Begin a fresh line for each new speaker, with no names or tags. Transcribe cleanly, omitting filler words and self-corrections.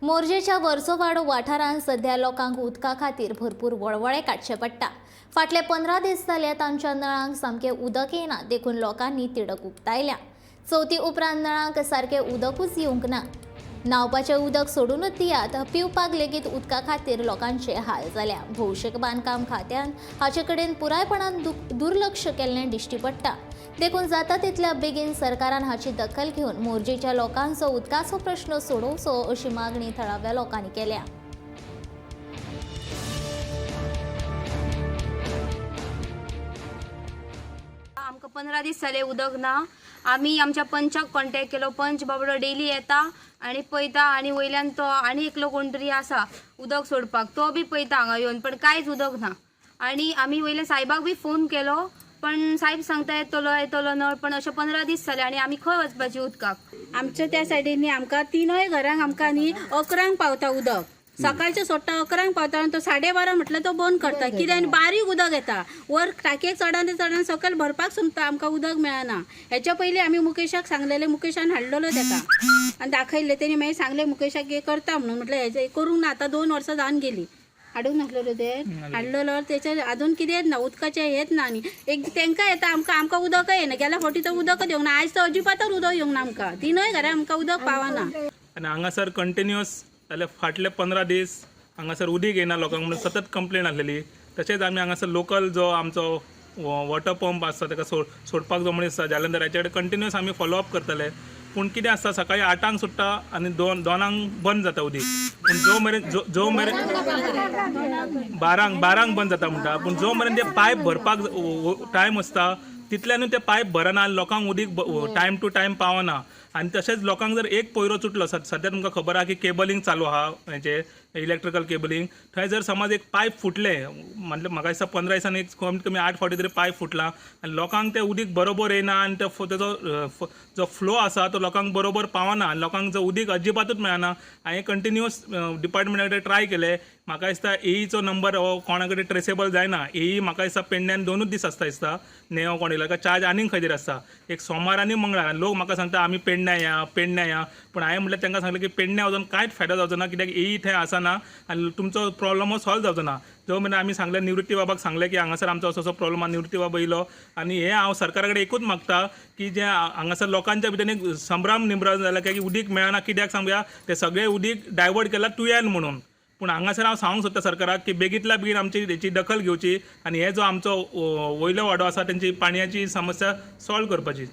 मोरजेच्या वर्सोवाडो वाठारांत सध्या लोकांक उदका खातीर भरपूर वळवळे काडचे पडटा. फाटले 15 दीस जाले तांच्या नळांक सामकें उदक येना, देखून लोकांनी तिडक उक्तायल्या. चवथी उपरांत नळांक सारकें उदकूच येवंक ना. न्हावपाचें उदक सोडूनच दियात, पिवपाक लेगीत उदका खातीर लोकांचे हाल जाल्या. भौशीक बांदकाम खात्यान हाचे कडेन पुरायपणान दुर्लक्ष केल्लें दिश्टी पडटा. देखून जाता तितल्या बेगीन सरकारान हाची दखल घेवन मोरजेच्या लोकांचो उदकाचो प्रश्न सोडोवचो अशी मागणी थळाव्या लोकांनी केल्या.
आमकां 15 दीस जाले उदक ना. आमी आमच्या पंचाक कॉन्टेक्ट केलो. पंच बाबडो डेली येता आनी पळयता आनी वयल्यान तो आनी एकलो कोण तरी आसा उदक सोडपाक, तो बी पळयता हांगा येवन, पण कांयच उदक ना. आनी आमी वयल्या सायबाक बी फोन केलो, पण सायब सांगता येतलो येतलो नळ, पण अशें 15 दीस जाले आनी आमी खंय वचपाची उदकाक?
आमच्या त्या सायडीन न्ही आमकां तिनूय घरांक आमकां न्ही 11 पावता उदक. सकाळचें सोडटा 11 पावता आनी तो 12:30 म्हटल्यार तो बंद करता. कित्याक आनी बारीक उदक येता, वर टाकयेक चडान चडान सकयल भरपाक सुमता, आमकां उदक मेळना. हेच्या पयलीं आमी मुकेशाक सांगलेलें, मुकेशान हाडलेलो तेका आनी दाखयल्लें. तेणी मागीर सांगलें मुकेशाक हें करता म्हणून. म्हटलें हेजें करूंक ना, आतां 2 वर्सां जावन गेलीं. हाडूंक नासलेलो ते हाडलेलो तेचेर अजून कितेंच ना, उदकाचें हेंच ना. आनी एक तेंकां येता, आमकां आमकां उदकय येना. गेल्या फावटी तर उदकच येवंक ना, आयज तर अजिबातच उदक येवंक ना. आमकां तिनूय घरां आमकां उदक पावना.
आनी हांगासर कंटिन्युअस जाल्यार फाटले 15 दीस हांगासर उदीक येना लोकांक म्हणून सतत कंप्लेन आसलेली. तशेंच आमी हांगासर लोकल जो आमचो वॉटर पंप आसता ताका सोडपाक जो मनीस आसा जालंधर, हाचे कडेन कंटिन्युअस आमी फॉलोअप करतले. पूण कितें आसता, सकाळी 8 सुट्टा आनी 2 बंद जाता उदीक. पूण जो मेरेन जो जो मेरेन 12 बंद जाता म्हणटा, पूण जो मेरेन ते पायप भरपाक टायम आसता तितल्यानूय ते पायप भरना आनी लोकांक उदीक टायम टू टायम पावना. आनी तशेंच लोकांक जर एक पयरो चुटलो, सद्या तुमकां खबर आहा की केबलिंग चालू आहा, हेचें इलेक्ट्रिकल केबलिंग, थंय जर समज एक पायप फुटलें, म्हटल्यार म्हाका दिसता 15 दिसांनी एक कमीत कमी 8 फावटी तरी पायप फुटलां आनी लोकांक तें उदीक बरोबर येना आनी ते तेजो जो फ्लो आसा तो लोकांक बरोबर पावना आनी लोकांक जो उदीक अजिबातूच मेळना. हांवें कंटिन्युअस डिपार्टमेंटा कडेन ट्राय केलें. म्हाका दिसता एईचो नंबर हो कोणा कडेन ट्रेसेबल जायना. एई म्हाका दिसता पेडण्यान 2 दीस आसता दिसता, नेव कोण येयलो काय चार्ज आनीक खंय तरी आसता, एक सोमार आनी मंगळार. आनी लोक म्हाका सांगता आमी पेडण्या या पेडण्या या, पूण हांवें म्हटल्यार तांकां सांगलें की पेडण्या वचून कांयच फायदो जावचो ना, कित्याक एई थंय आसना आनी तुमचो प्रॉब्लम हो सॉल्व जावचो ना. जो मेरेन आमी सांगलें निवृत्ती बाबाक सांगलें की हांगासर आमचो असो असो प्रॉब्लम आहा, निवृत्ती बाबा येयलो. आनी हें हांव सरकारा कडेन एकूच मागता की जें हांगासर लोकांच्या भितर एक संभ्रम निर्माण जाला की उदीक मेळना कित्याक सांगया, ते सगळें उदीक डायवर्ट केलां तुयेन म्हणून. पूण हांगासर हांव सांगूंक सोदता सरकाराक की बेगींतल्या बेगीन आमची हेची दखल घेवची आनी हे जो आमचो वयलो वाडो आसा तेंची पाणयाची समस्या सॉल्व करपाची.